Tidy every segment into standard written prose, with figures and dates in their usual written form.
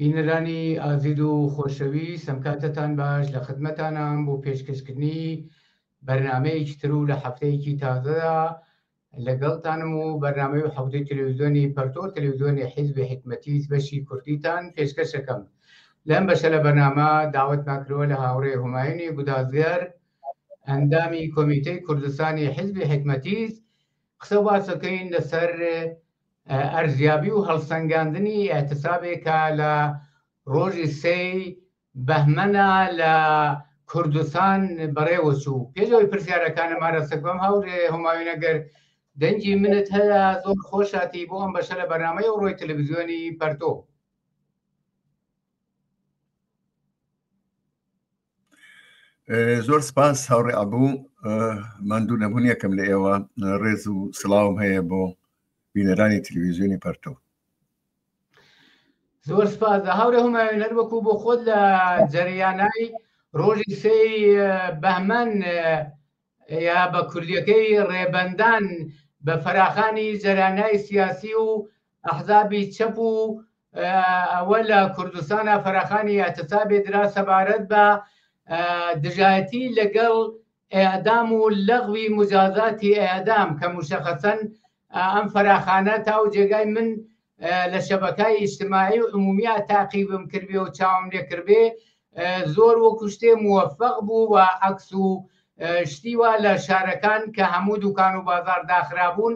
بینەرانی ئازیز و خۆشەویست ئەم کاتەتان باش لە خدمەتانام بۆ پێشکەشکردنی بەرنامەیەکی تر و لە هەفتەیەکی تازەدا لەگەڵتانم و بەرنامەی و حەوتەی تەلەڤیزیۆنی پەرتۆ تەلەڤیزیۆنی حیزبی حیکمەتیس بەشی کوردیتان پێشکەشەکەم لەم بەشە لە بەرنامە داوەتمان کردووە لە هاوڕێ هومایونی گودازگەر ئەندامی کۆمیتەی کوردستانی حیزبی حیکمەتیس قسە و باسەکەین لەسەر ئەرزیابی و هەڵسەنگاندنی ئیعتسابێکە لە ڕۆژی سێی بەهمەنە لە کوردستان بەڕێوەچوو. پێش ئەوەی پرسیارەکانم ئاراستە بکەم هاوڕێ هومایون ئەگەر دەنگی منت هەیە زۆر خۆشاتی بۆ ئەم بەشە لە بەرنامەی ئەوڕۆی تەلەڤیزیۆنی پەرتۆ. زۆر سپاس هاوڕێ ئەبوو ماندوو نەبوون یەکەم لە ئێوە ڕێز و سڵاوم هەیە بۆ بینەرانی تلویزیۆنی پەرتۆ. زۆر سپاس هاورێ هومایون هەر وەکو بۆ خۆت لە جەریانای ڕۆژی سێی بەهمەن یا بە کوردیەکەی ڕێبەندان بە فەراخانی جەرانای سیاسی و ئەحزابی چەپ و ئەوە لە کوردستانە فەراخانی ئەتسابێ درا سەبارەت بە دژایەتی لەگەڵ ئێعدام و لەغوی موجازاتی ئێعدام کە موشەخەسەن ئەم فەراخانە تا و جێگای من لە شەبەکای ئیجتماعی و عمومیا تاقیبم کردبێ و چاوم لێ کردبێ زۆر وەکو شتێ موەفەق بوو و عەکس و شتی وا لە شارەکان کە هەموو دوکان و بازار داخرابوون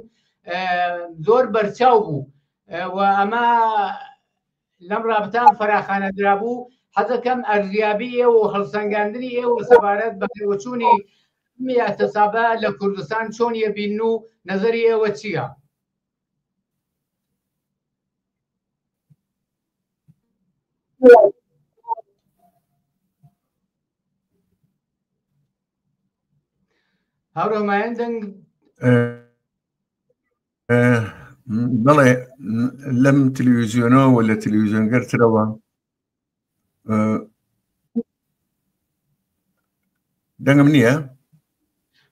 زۆر بەرچاو بوو و ئەمە لەم ڕابتە فەراخانە درابوو حەزەکەم ئەرزیابی ئێوە و هەڵسەنگاندنی ئێوە سەبارەت بە پێوەچوونی اعتصابە لە کوردستان چۆن یەبین و نظری ئێوە چییە؟ هاوڕێمایان دەنگ بەڵێ لەم تلویزیۆنەوە لە تلویزیۆنگەرترەوە دەنگم نییە؟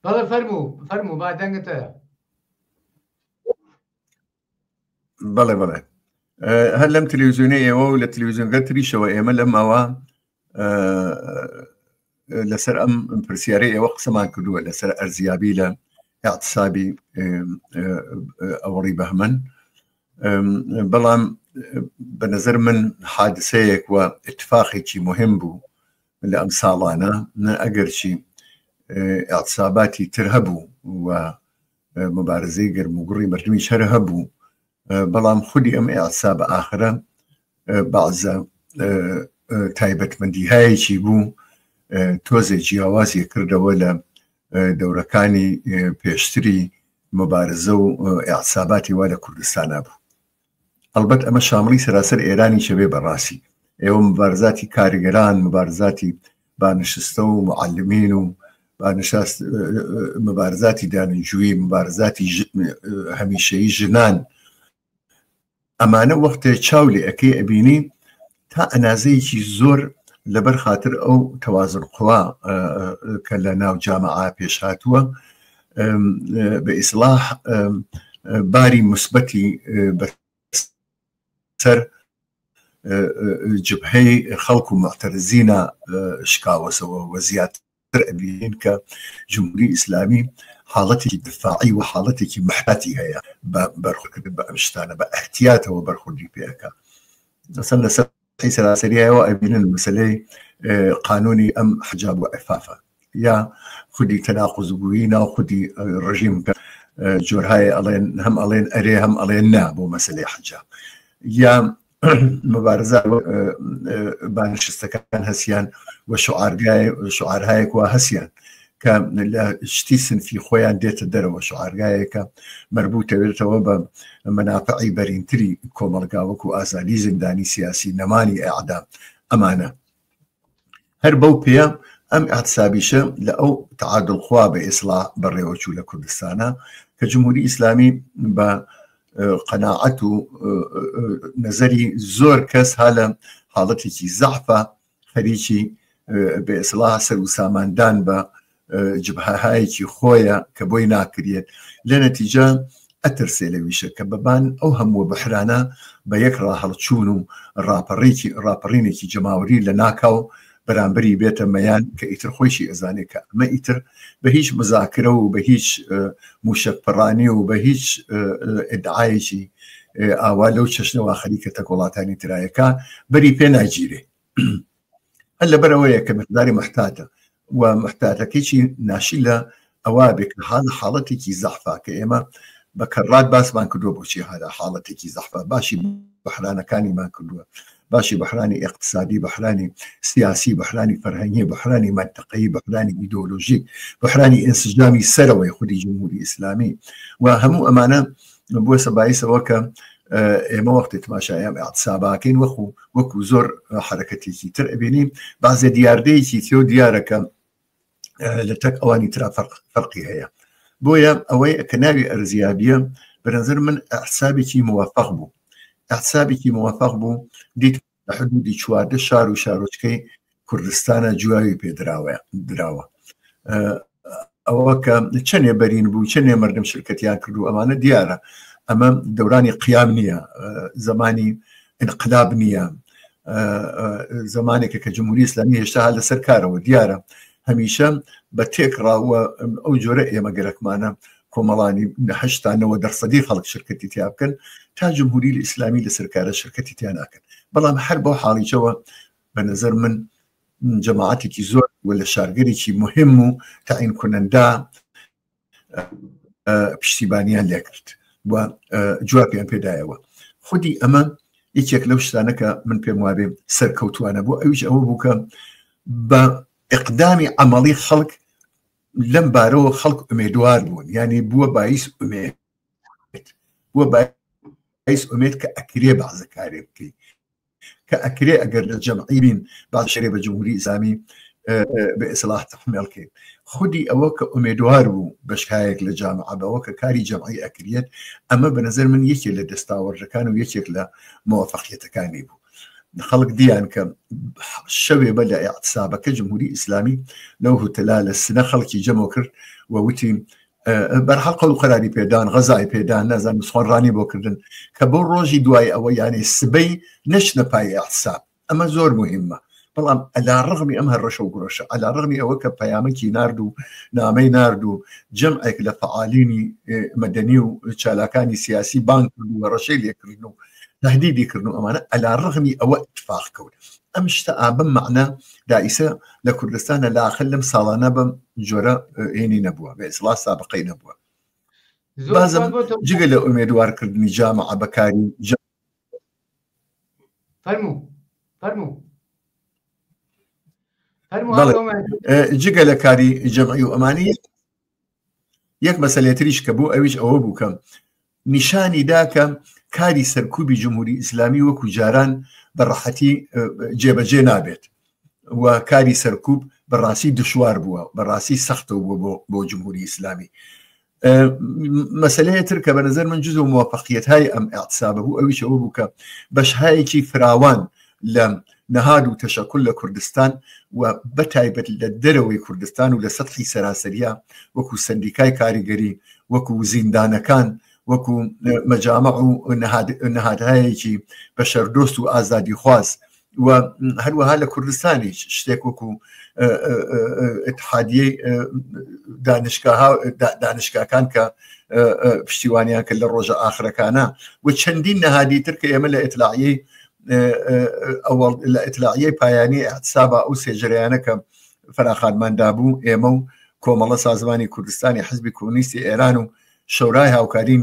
بەڵێ فەرموو فەرموو با دەنگت هەیە. بەڵێ بەڵێ هەر لەم تلویزیۆنەی ئێوە و لە تلویزیۆنگە تریشەوە ئێمە لەم ماوە لەسەر ئەم پرسیارەی ئێوە قسەمان کردووە لەسەر ئەرزیابی لە اعتصابی ئەوەڵی بەهمەن بەڵام بە نظر من حادسەیەک و اتفاقێکی مهم بوو لە ئەم ساڵانە ئەگەرچی اعتصاباتی تر هەبوو و مبارزەی گەرم و گوڕی مردمیش هەر هەبوو بەڵام خودی ئەم ئیعتسابە ئاخرە بەعزە تایبەتمەندیهایەکی بوو تۆزێ جیاوازی کردەوە لە دەورەکانی پێشتری مبارزە و ئیعتساباتی وا لە کوردستانا بوو. ئەڵبەت ئەمە شامڵی سەراسەر ئێرانیشە بێ بەڕاستی ئێوە مبارزاتی کارگەران مبارزاتی بانشستە و معلمین و بانشاست مبارزاتی دانشجویی مبارزاتی هەمیشەیی ژنان ئەمانە وەختێ چاو لێ ئەکەی ئەبینی تا ئەنازەیەکی زۆر لەبەر خاتر ئەو تەوازن قوا کە لە ناو جامعە پێش هاتووە بە ئیسلاح باری مثبەتی بەسەر جبهەی خەڵک و معتەرزینە شکاوەسەوە و زیاتر ئەبینین کە جمهوری ئیسلامی حاڵەتێکی دفاعی و حاڵەتێکی محتاتی هەیە بە بەرخۆردکردن بە ئەم شتانە بە ئەحتیاتەوە بەرخوردی پێەکە مەسەن لەسەر سەراسەریایەوە ئەبینن مەسلەی قانونی ئەم حجاب و عفافە یا خودی تەناقوزبووی ناو خودی ڕژیم کە جۆرهای ئەڵێن هەم ئەڵێن ئەرێ هەم ئەڵێن نا بۆ مەسلەی حجاب یا مبارزە بانشستەکان هەسیان و شعارگای شعارهایەک وا هەسیان کە لە شتی سنفی خۆیان دێتە دەرەوە شعارگایەکە مربوطەوێتەوە بە مەنافعی بەرینتری کۆمەڵگا وەکو ئازادی زیندانی سیاسی نەمانی ئەعدام ئەمانە هەر بەو پێیە ئەم ئیعتسابیشە لە ئەو تعادل خوا بە ئیسڵا بەڕێوەچوو لە کوردستانە کە جمهوری ئیسلامی بە قەناعەت و نەزەری زۆر کەس ها لە حاڵەتێکی زەعفە خەریکی بە ئیسڵا سەر و ساماندان بە جبهەهایەکی خۆیە کە بۆی ناکرێت لە نەتیجە. ئەترسێ لەویشە کە بەبان ئەو هەمووە بەحرانە بە یەک ڕاهەڵچوون و ڕاپەڕێکی ڕاپەڕینێکی جەماوەری لە ناکاو بەرامبەری بێتە مەیان کە ئیتر خۆیشی ئەزانێ کە ئەمە ئیتر بە هیچ مزاکرە و بە هیچ موشەک پەڕانی و بە هیچ ئیدعایەکی ئاوا لەو چەشنەوە خەریکە تەک وڵاتانی ترایەکە بەری پێ ناگیرێ. هەر لەبەرئەوەیە کە مقداری محتاتە و محتاتەکەیی ناشی لە ئەوە بێ کە حاڵ حاڵەتێکی زەحفا کە ئێمە بە کەڕات باسمان کردووە بۆچی هەرا حاڵەتێکی زەحفا باشی بەحرانەکانیمان کردووە باشی بەحرانی اقتصادی بەحرانی سیاسی بەحرانی فەرهەنگی بەحرانی منطقەیی بەحرانی ئیدۆلۆژیک بەحرانی ئینسجامی سەرەوەی خودی جمهوری ئیسلامی و هەموو ئەمانە بووە بایسەوە کە ئێمە وەختی تماشای ئەم اعتصاباکەین وەخو وەکو زۆر حرەکەتێکی تر ئەبینین بازێ دیاردەیەکی تێو دیارە کە لە تەک ئەوانی ترا فەرقی هەیە بۆیە ئەوەی کە ناوی ئەرزیابیە بەنظر من احسابێکی موفق بوو احسابێکی موفق بوو دیت لە حدودی 14 شار و شارۆچکەی کوردستانە جوابی پێ دراوە ئەوە کە چەندێ بەرین بوو چەندێ مردم شرکەتیان کردو ئەمانە دیارە ئەمە دەورانی قیام نییە زمانی انقلاب نییە زمانێکە کە جمهوری ئیسلامی هێشتا لەسەر کارەوە دیارە هەمیشە بە تێکڕاوە ئەو جۆرە ئێمە گەرەکمانە کۆمەڵانی هەشتانەوە دەرسەدی خەڵک شرکەتی تیا بکەن تا جمهوری ئیسلامی لەسەر کارە شرکەتی تیا ناکەن بەڵام هەر بەو حاڵیچەوە بە نظر من جەماعەتێکی زۆر و لە شارگەرێکی مهم و تەعین کنندا پشتیبانیان لێکرد و جوابیان پێدایەوە خودی ئەمە یەکێک لەو شتانە کە من پێم وابێ سەرکەوتوانە بوو ئەویش ئەوە بوو کە بە ئەقدامی عملی خەڵک لەم بارەوە خەڵک ئومێدوار بوون یعنی بووە بایس ئومێد بووە بایس ئومێد کە ئەکرێ بەعزە کارێ بکەیت کە ئەکرێ ئەگەر لە جەمعی بین باز شەرێ بە جمهوری ئیسلامی بە ئیسلاح تحمێڵ کەین خودی ئەوە کە ئومێدوار بوو بەشکایەک لە جامعە بەوە کە کاری جەمعی ئەکرێت ئەمە بە نظر من یەکێک لە دەستاوەردەکان و یەکێک لە موفقیەتەکانی بوو خەڵک دیان کە شەوێ بە لە اعتصابەکە جمهوری ئیسلامی لەو هوتەلا لە سنە خەڵکی جەمەوە کرد و وتی بەرحاڵ قەول و قەراری پێدان غەزای پێدان نازانم سخۆنڕانی بۆ کردن کە بۆ ڕۆژی دوای ئەوە یانێ سبەی نەچنە پای اعتصاب ئەمە زۆر مهمە بەڵام ئەلا ڕغمی ئەم هەڕەشە و گوڕەشە ئەلا ڕغمی ئەوە کە پەیامەکی نارد و نامەی نارد و جەمعێک لە فعالینی مەدەنی و چالاکانی سیاسی بانگ کرد و هەڕەشەی لێکردن و تهدیدی کردن و ئەمانە ئەلا ڕغمی ئەوە اتفاق کەوت ئەم شتە ئابم مەعنا دائیسە لە کوردستانە لاخر لەم ساڵانە بەم جۆرە هێنی نەبووە بە ئیسڵا سابقەی نەبووە بازم جگە لە ئومێدوارکردنی جامعە بەکاری فەرموو فەرموو جگە لە کاری جەمعی و ئەمانی یەک مەسەلەتریش کە بوو ئەویش ئەوە بوو کە نیشانی دا کە کاری سەرکوبی جمهوری ئیسلامی وەکو جاران بە ڕەحەتی جێبەجێ نابێت و کاری سەرکوب بەڕاستی دشوار بووە بەڕاستی سەختەوە بووە بۆ جمهوری ئیسلامی مەسلەیە تر کە بە نظر من جزء موفقیت های ئەم اعتصابە بوو ئەویش ئەوە بوو کە بەشهایەکی فراوان لە نەهاد و تەشەکول لە کوردستان و بەتایبەت لە دەرەوەی کوردستان و لە سەتحی سەراسەریە وەکو سەندیکای کاریگەری وەکو زیندانەکان وەکو مەجامع و نەهادهایەکی بەشەردۆست و ئازادیخواز و هەروەها لە کوردستانیش شتێک وەکو اتحادیەی دانشگاکان کە پشتیوانیان کرد لە ڕۆژە ئاخرەکانە و چەندین نەهادی تر کە ئێمە لە ئیتلاعیەی ئەوەڵ لە ئیتلاعیەی پایانی اعتصابا ئەو سێ جەرەیانە کە فەراخانمان دابوو ئێمە و کۆمەڵە سازمانی کوردستانی حزبی کۆمۆنیستی ئێران و شەورای هاوکاری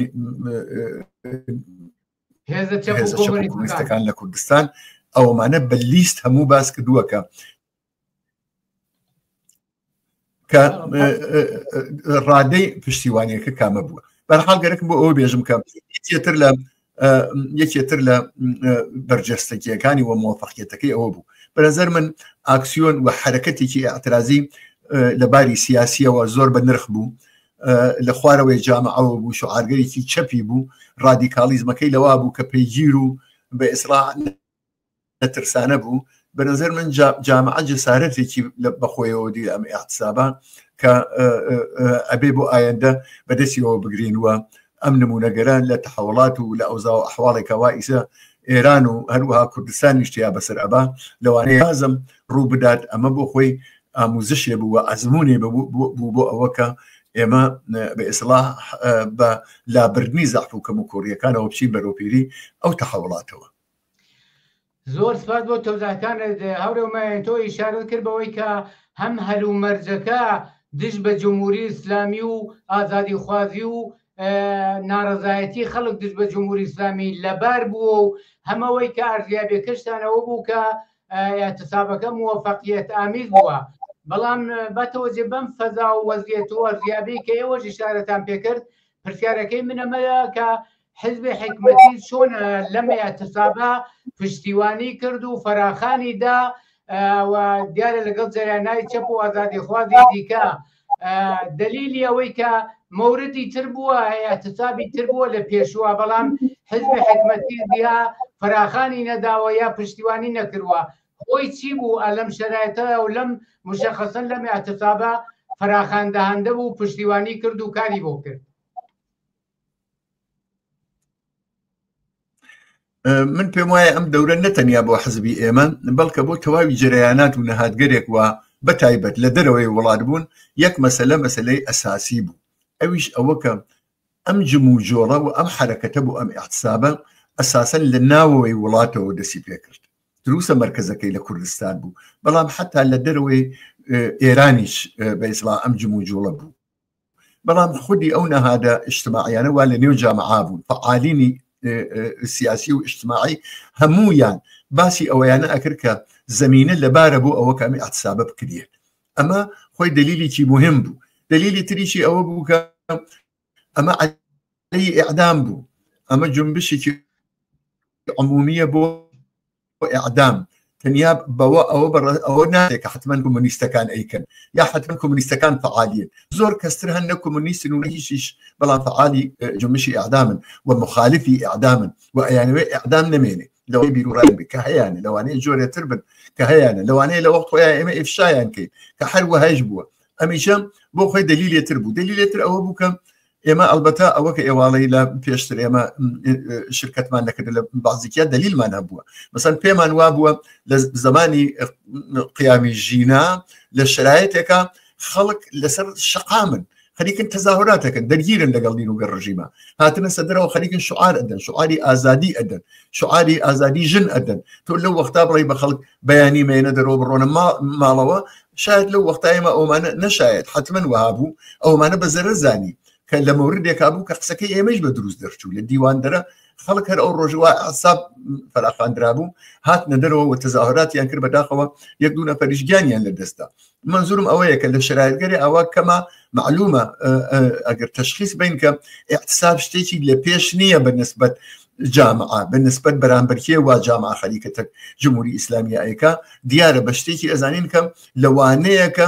هێزە چەپ و کۆمۆنیستەکان لە کوردستان ئەومانە بە لیست هەموو باس کردووە کە کە ڕادەی پشتیوانیەکە کامە بووە بەرحاڵ گەرەکم بۆ ئەوە بێژم کە یەکێتر لە یەکێتر لە بەرجەستەکیەکانی و موفقیەتەکەی ئەوە بوو بەنظر من ئاکسیۆن و حرەکەتێکی اعترازی لە باری سیاسیەوە زۆر بە نرخ بوو لە خوارەوەی جامعەوە بوو شعارگەرێکی چەپی بوو ڕادیکالیزمەکەی لەوا بوو کە پەیگیر و بە ئیسڵا نەترسانە بوو بە نظر من جامعە جەسارەتێکی بەخۆیەوە دی ئەم اعتصابە کە ئەبێ بۆ ئایندە بەدەستیەوە بگرین و ئەم نمونەگەران لە تەحەوڵات و لە ئەوزا و ئەحواڵێکە وا ئیسە ئێران و هەروەها کوردستانیش تیا بەسەر ئەبا لەوانەیە بازم ڕوو بدات. ئەمە بۆ خۆی ئاموزشێ بوو و ئەزمونێ بوو بۆ ئەوە کە ئێمە بە ئیسڵاح بە لابردنی زەعف و کەموکوڕییەکانەوە بچین بەرەوپیری ئەو تەحەوڵاتەوە. زۆر سپاس بۆ تەوزاکانت هاورێ هومایون. تۆ ئیشارەت کرد بەوەی کە هەم هەلومەرجەکە دژ بە جمهوری ئیسلامی و ئازادیخوازی و ناڕەزایەتی خەڵک دژ بە جمهوری ئیسلامی لەبار بووە و هەمەوەی کە ئەرزیابیەکەشتانەوە بوو کە اعتصابەکە موفقیت ئامیز بووە. بەڵام بەتەوەجێ بەم فەزا و وەزیەت و ئەرزیابی کە ئێوەش ئیشارەتان پێکرد، پرسیارەکەی من ئەمەیە کە حزبی حکمەتی چۆن لەم اعتصابە پشتیوانی کرد و فەراخانی دا و دیارە لەگەڵ جەریانای چەپ و ئازادیخوازی دیکە دلیلی ئەوەی کە مەوردی تر بووە، اعتصابی تر بووە لە پێشووە، بەڵام حزبی حکمەتی یا فراخانی نەداوە یا پشتیوانی نەکردووە، هۆی چی بوو لەم شەرایتە و لەم مشخصن لەم اعتصابە فراخان دەهەندە بوو، پشتیوانی کرد و کاری بۆ کرد؟ من پێم وایە ئەم دەورە نەتەنیا بۆ حزبی ئێمە بەڵکە بۆ تەواوی جەرەیانات و نەهادگەرێک وە بە تایبەت لە دەرەوەی وڵات بوون یەک مەسەلە مەسلەی ئەساسی بوو، ئەویش ئەوە کە ئەم جم و جۆڵە و ئەم حرەکەتە بۆ ئەم اعتصابە ئەساسەن لە ناوەوەی وڵاتەوە دەسی پێکرد. دروستە مەرکەزەکەی لە کوردستان بوو، بەڵام حتا لە دەرەوەی ئێرانیش بە ئیسڵا ئەم جم و جوڵە بوو، بەڵام خودی ئەو نەهادە ئیجتماعیانە وا لە نێو جامعا بوون، فعالینی سیاسی و ئیجتماعی هەموویان باسی ئەوەیانە ئەکرد کە زمینە لەبارە بۆ ئەوە کە ئەم اعتصابە بکرێت. ئەمە خۆی دلیلێکی مهم بوو. دلیلی تریشی ئەوە بوو کە ئەمە عەلەی ئیعدام بوو، ئەمە جنبشێکی عمومیە بۆ ئیعدام، تەنیا بەوە ئەوە ئەوە ناێ کە حتمما کۆمۆنیستەکان ئەیکەن یا حتمما کۆمۆنیستەکان فعالیت. زۆر کەستر هەن نە کۆمۆنیستن و هیچیش، بەڵام فعالی جنبشی ئیعدامن و مخالفی ئیعدامن و ئەیانەوێ ئیعدام نەمێنێ. لەوەی بیرڕای بێ کە هەیانە، لەوانەیە جۆرێتر بن کە هەیانە، لەوانەیە لە وەخت خۆیان ئێمە ئیفشایان کەین کە هەر وەهایش بووە. ئەمیشە بۆ خۆی دلیلێتر بوو. دلیلێتر ئەوە بوو کە ئێمە ئەلبەتە ئەوە کە ئێواڵەی لە پێشتر ئێمە شرکتمان نەکرد لە بازیکیا دلیلمان هەبووە. مەسەن پێمان وا بووە لە زمانی قیامی ژینا لە شرایەتێکە خەڵک لەسەر شەقامن، خەریکن تەزاهوراتەکەن، دەرگیرن لەگەڵ دین و گەر ڕژیمە، هاتنە سەدرەوە خەریکن شعار ئەدەن، شعاری ئازادی ئەدەن، شعاری ئازادی ژن ئەدەن. تۆ لەو وەختا بڵێ بە خەڵک بەیانی مێنە دەرەوە بڕۆنە ماڵەوە، شاید لەو وەختا ئێمە ئەومانە نەشایەت حتمما وەها بوو، ئەومانە بە زەرەر زانی کە لە مەوردێکا بوو کە قسەکەی ئێمەش بە دروست دەرچوو. لە دیواندەرە خەڵک هەر ئەو ڕۆژەوە حساب فەراخواندرابوو، هاتنە دەرەوە و تەزاهوراتیان کرد، بەداخەوە یەک دوو نەفەریش گیانیان لەدەستدا. منظورم ئەوەیە کە لە شرایطگەری ئاوا کەمە معلومە ئەگەر تەشخیص بین کە اعتصاب شتێکی لە پێش نییە بە نسبەت جامعە، بە نسبەت بەرامبەرکێ وا جامعە خەریکە تەک جمهوری ئیسلامیە ئەیکا، دیارە بە شتێکی ئەزانین کە لەوانەیە کە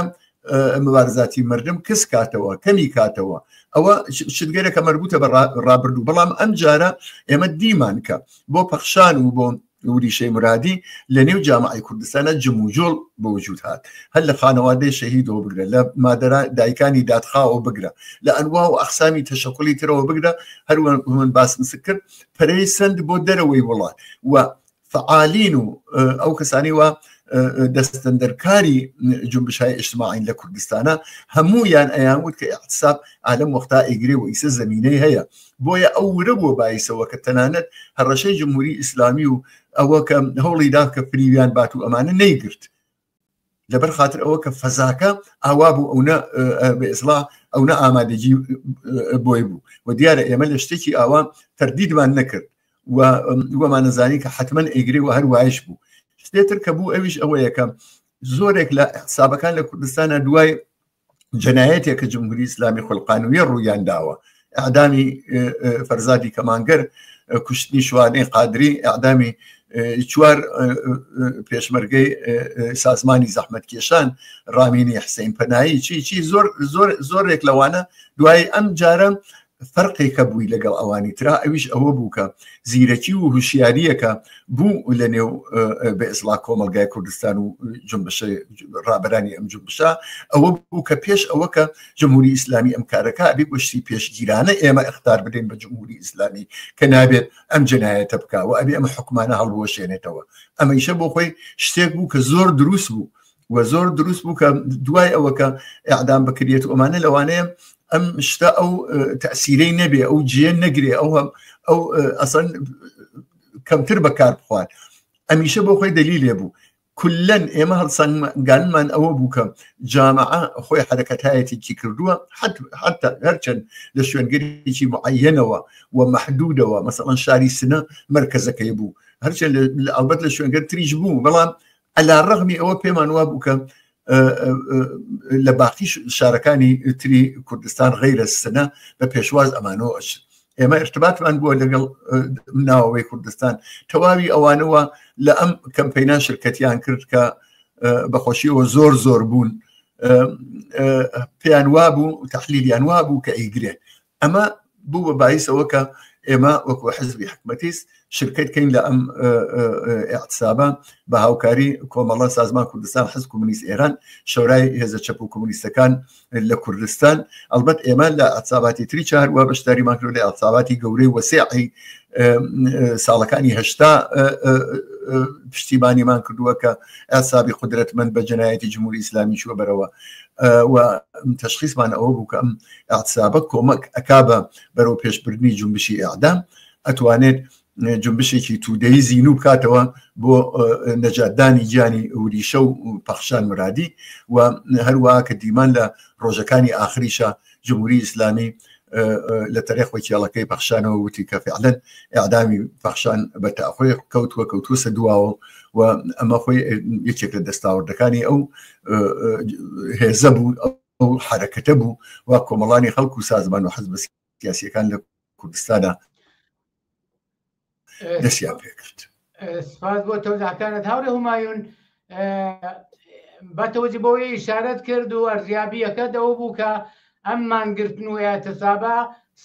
مبارزاتی مردم کس کاتەوە، کەمی کاتەوە. ئەوە شتگەرێکە مەربوتە بە ڕابردوو. بەڵام ئەم جارە ئێمە دیمان کە بۆ پەخشان و بۆ وریشەی مرادی لە نێو جامعی کوردستانە جموجۆڵ بە وجود هات، هەر لە خانەوادەی شەهیدەوە بگرە، لە مادەرا دایکانی دادخواوە بگرە، لە ئەنوا و ئەقسامی تەشەکولی ترەوە بگرە، هەروە من باسم کرد پەرەی سند بۆ دەرەوەی وڵات و فعالین و ئەو کەسانی وا دەستەندەرکاری جنبشای ئیجتماعین لە کوردستانە هەموویان ئەیان وت کە اعتصاب ئالەم وەختا ئەیگرێ و ئیسە زەمینەی هەیە. بۆیە ئەو ورە بووە بایسەوە کە تەنانەت هەڕەشەی جمهوری ئیسلامی و ئەوە کە هەوڵی دا کە فریویان بات و ئەمانە نەیگرت، لەبەر خاطر ئەوە کە فەزاکە ئاوا بوو، ئەو نە بە ئیسڵا ئەو نە ئامادەگی بۆی بوو. و دیارە ئێمە لە شتێکی ئاوا تەردیدمان نەکرد و وەمانەزانی کە حتمما ئەیگرێ و هەر وایش بوو. شتێتر کە بوو ئەویش ئەوەیە کە زۆرێک لە حسابەکان لە کوردستانە دوای جەنایەتێک کە جمهوری ئیسلامی خولقانویە ڕوویان داوە، ئەعدامی فەرزادی کەمانگەر، کوشتنی شوانەی قادری، ئەعدامی چوار پێشمەرگەی سازمانی زەحمەتکێشان، ڕامینی حسین پەنایی، چی چی زۆر زۆر زۆرێک لەوانە، دوای ئەم جارە فەرقێک هەبووی لەگەڵ ئەوانی ترا ئەویش ئەوە بوو کە زیرەکی و هوشیاریەکە بوو لە نێو بە ئیسڵا کۆمەلگای کوردستان و جنبشە ڕابەرانی ئەم جنبشە ئەوە بوو کە پێش ئەوە کە جمهوری ئیسلامی ئەم کارەکە ئەبێ گۆشتی پێشگیرانە ئێمە ئەختار بدەین بە جمهوری ئیسلامی کە نابێت ئەم جنایەتە بکە و ئەبێ ئەم حکومانە هەڵبوەشێنێتەوە ئەمەیشە بۆ خۆی شتێک بوو کە زۆر دروست بوو و زۆر دروست بوو کە دوای ئەوە کە ئەعدام بکرێت و ئەمانە لەوانەیە ئەم شتە ئەو تەسیرەی نەبێ ئەو جێ نەگرێ ئەو هەم ئەو ئەسەن کەمتر بەکار بخوات ئەمیشە بۆ خۆی دەلیلێ بوو کلەن ئێمە هەڵسەنگانمان ئەوە بوو کە جامعە خۆی حرەکەتایەتێکی کردووە حتا هەرچەند لە شوێنگەرێکی معەنەوە و محدودەوە مەسەڵەن شاری سنە مرکزەکەی بوو هەرچەند ئەلبەت لە شوێنگەر تریش بوو بەڵام عەلا ڕەغمی ئەوە پێمان وابوو کە لە باقی شارەکانی تری کوردستان غیرە سنە بە پێشواز ئەمانەوە ئەچن ئێمە ارتباتمان بووە لەگەڵ ناوەوەی کوردستان تەواوی ئەوانەوە لە ئەم کەمپەینا شرکەتیان کرد کە بەخۆشیەوە زۆر زۆر بوون پێیان وابوو تحلیلیان وابوو کە ئەیگرێ ئەمە بوو بە بایس ئەوە کە ئێمە وەکو حزبی حکومەتیست شرکت کەین لە ئەم اعتصابە بە هاوکاری کۆمەڵە سازمان کوردستان حزب کۆمۆنیست ئێران شەورای هێزە چەپ و کۆمۆنیستەکان لە کوردستان ئەلبەت ئێمە لە اعتصاباتی تری چه هەروە بەشداریمان کرد لە اعتصاباتی گەورەی وەسیعی ساڵەکانی 80 پشتیبانیمان کردووە کە اعتصابی قدرەتمەند بە جەنایەتی جمهوری ئیسلامی چووە بەرەوە و تەشخیصمان ئەوە بوو کە ئەم اعتصابە کۆمەک ئەکا بە بەرەو پێشبردنی جنبشی ئیعدام ئەتوانێت جنبشێکی تودەی زینوو بکاتەوە بۆ نەجاتدانی گیانی وریشە و پەخشان مرادی و هەروە کە دیمان لە ڕۆژەکانی ئاخریشە جمهوری ئیسلامی لە تەرێخ وەکیڵەکەی پەخشانەوە وتی کە فعلەن ئەعدامی پەخشان بە تاخۆی کەوتووە کەوتووسە دواوە و ئەمە خۆی یەکێک لە دەستاوردەکانی ئەو هێزە بوو ئەو حرەکەتە بوو و کۆمەڵانی خەڵک و سازمان و حزب سیاسیەکان لە کوردستانە دەستیان پێکرد. سپاس بۆ تەوزیحەکانت هاوڕێ هومایون بە تەوەجی بەوەی ئیشارەت کرد و ئەرزیابیەکەت ئەوە بوو کە ئەم مانگرتن و ئاعتصابە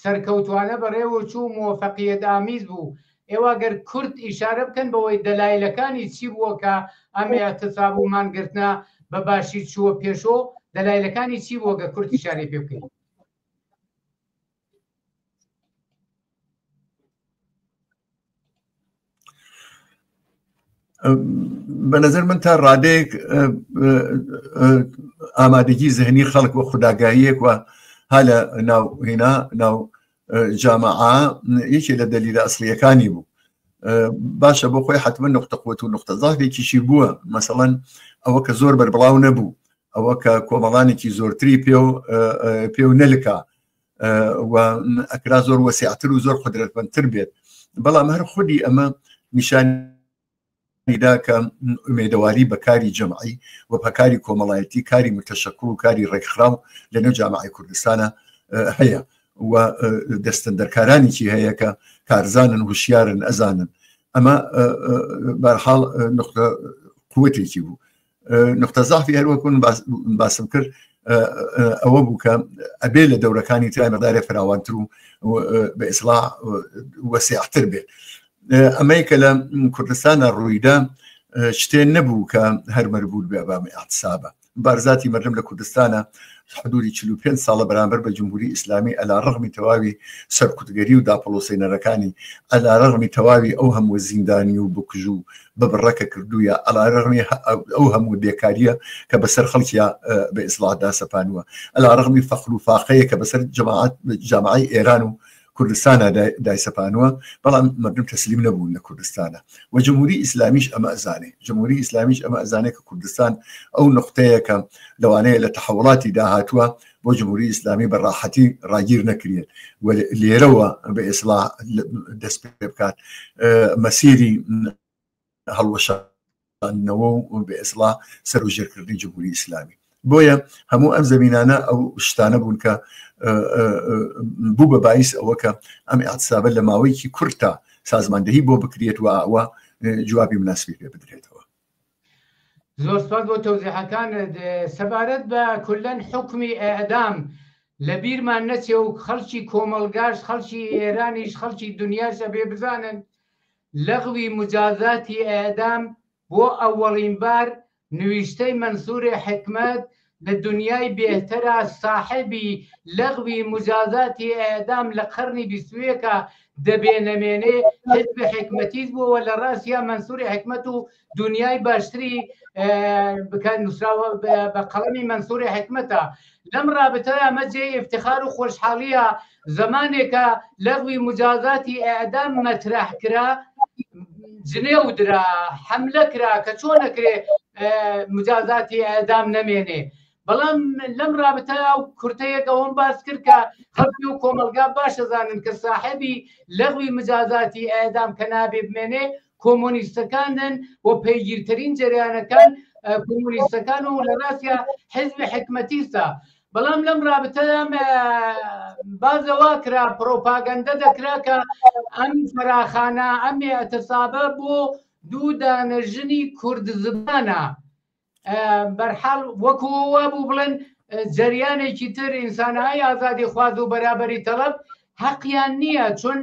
سەرکەوتوانە بەڕێوە چوو موفقیەت ئامیز بوو ئێوە گەر کورت ئیشارە بکەن بەوەی دەلایلەکانی چی بووە کە ئەم ئاعتصاب و مانگرتنە بە باشی چووە پێشۆ دەلایلەکانی چی بووە گە کورت ئیشارەی پێ بکەین؟ بە نظر من تا ڕادەیەک ئامادەگی زهنی خەڵک و خوداگاییەک و ها لە ناو هینا ناو جامعە یەکێ لە دەلیلە ئەسڵیەکانی بوو باشە بۆ خۆی حتمما نقطە قوت و نقطە زەعفێکیشی بووە مەسەڵەن ئەوە کە زۆر بەربڵاو نەبوو ئەوە کە کۆمەڵانێکی زۆرتری پێ پێ و نەلکا و ئەکرا زۆر وەسیعتر و زۆر قدرەتمەندتر بێت بەڵام هەر خودی ئەمە نیشانیدا کە ئومێدەواری بە کاری جەمعی و بە کاری کۆمەڵایەتی کاری متەشەکڵ و کاری ڕێکخراو لە نێو جامعی کوردستانە هەیە و دەستەندەرکارانێکی هەیە کە کارزانن هوشیارن ئەزانن ئەمە بەرحاڵ نقطە قوتێکی بوو نقطە زەعفی هەر وەکو باسم کرد ئەوە بوو کە ئەبێ لە دەورەکانی ترای مەدارێ فراوانتر و بە ئیسلا وەسیعتر بێت ئەمەی کە لە کوردستانە ڕوویدا شتێ نەبوو کە هەر مەربوط بێ بە اعتصابە بارزاتی مردم لە کوردستانە حدودی 45 ساڵە بەرامبەر بە جمهوری ئیسلامی ئەلا ڕغمی تەواوی سەرکوتگەری و داپڵۆسێنەرەکانی ئەلا ڕغمی تەواوی ئەو هەموو زیندانی و بکوژ و ببڕەکە کردوویە ئەلا ڕغمی ئەو هەموو بێکاریە کە بەسەر خەڵکیا بە ئیسلاحدا سەپانووە ئەلا ڕغمی فەقر و فاقەیە کە بەسەر جەماعەت جامعەی ئێران و کوردستانە دایسەپانووە بەڵام مردم تەسلیم نەبوون لە کوردستانە و جمهوری ئیسلامیش ئەمە ئەزانێ جمهوری ئیسلامیش ئەمە ئەزانێ کە کوردستان ئەو نقطەیە کە لەوانەیە لە تەحوڵاتی داهاتووە بۆ جمهوری ئیسلامی بە ڕاحەتی ڕاگیر نەکرێت و لێرەوە بە ئیسلاح دەست پێ بکات مەسیری هەڵوەشاندنەوە و بە ئیسلاح سەروژێرکردنی جمهوری ئیسلامی بۆیە هەموو ئەم زمینانە ئەو شتانە بوون کە بوو بە بایس ئەوە کە ئەم اعتصابە لە ماوەیەکی کورتە سازماندەهی بۆ بکرێت و ئەوە جوابی مناسبی پێ بدرێتەوە. زۆر سپاس بۆ تەوزیحەکانت سەبارەت بە کولەن حوکمی ئێعدام. لە بیرمان نەچێ و خەڵکی کۆمەڵگاش خەڵکی ئێرانیش خەڵکی دنیاش ئەبێ بزانن لەغوی مجازاتی ئێعدام بۆ ئەوەڵین بار نویشتەی مەنسوور حکمەت لە دنیای بێهتەرا ساحێبی لەغوی مجازاتی ئێعدام لە قەرنی بیستویەکا دەبێ نەمێنێ حزب حکمەتیست بووە لە ڕاستیا مەنسوور حکمەت و دنیای باشتری بکە نووسراوە بە قەڵەمی مەنسووری حکمەتە لەم ڕابتەیە ئەمە جێی ئیفتخار و خۆشحاڵیە زمانێکە لەغوی مجازاتی ئەعدام مەترح کرا جنێو درا حملە کرا کە چۆن نەکرێ مجازاتی ئەعدام نەمێنێ بەڵام لەم رابتە و کورتەیەک ئەوەم باس کرد کە خەڵکی و کۆمەڵگا باش دەزانن کە ساحێبی لەغوی مجازاتی ئەعدام کە نابێ بمێنێ کۆمۆنیستەکانن و پەیگیرترین جەریانەکان کۆمۆنیستەکان و لە ڕاستیا حزب حکمەتیستە بەڵام لەم رابتەدا بازەوا کرا پرۆپاگەندە دەکرا کە ئەم فراخانە ئەم اعتصابە بۆ دوو دانە ژنی کورد زبانە بەرحاڵ وەکو وابوو بڵێن جەریانێکی تر ئینسانهای ئازادی خواز و بەرابەری تەڵەب حەقیان نییە چون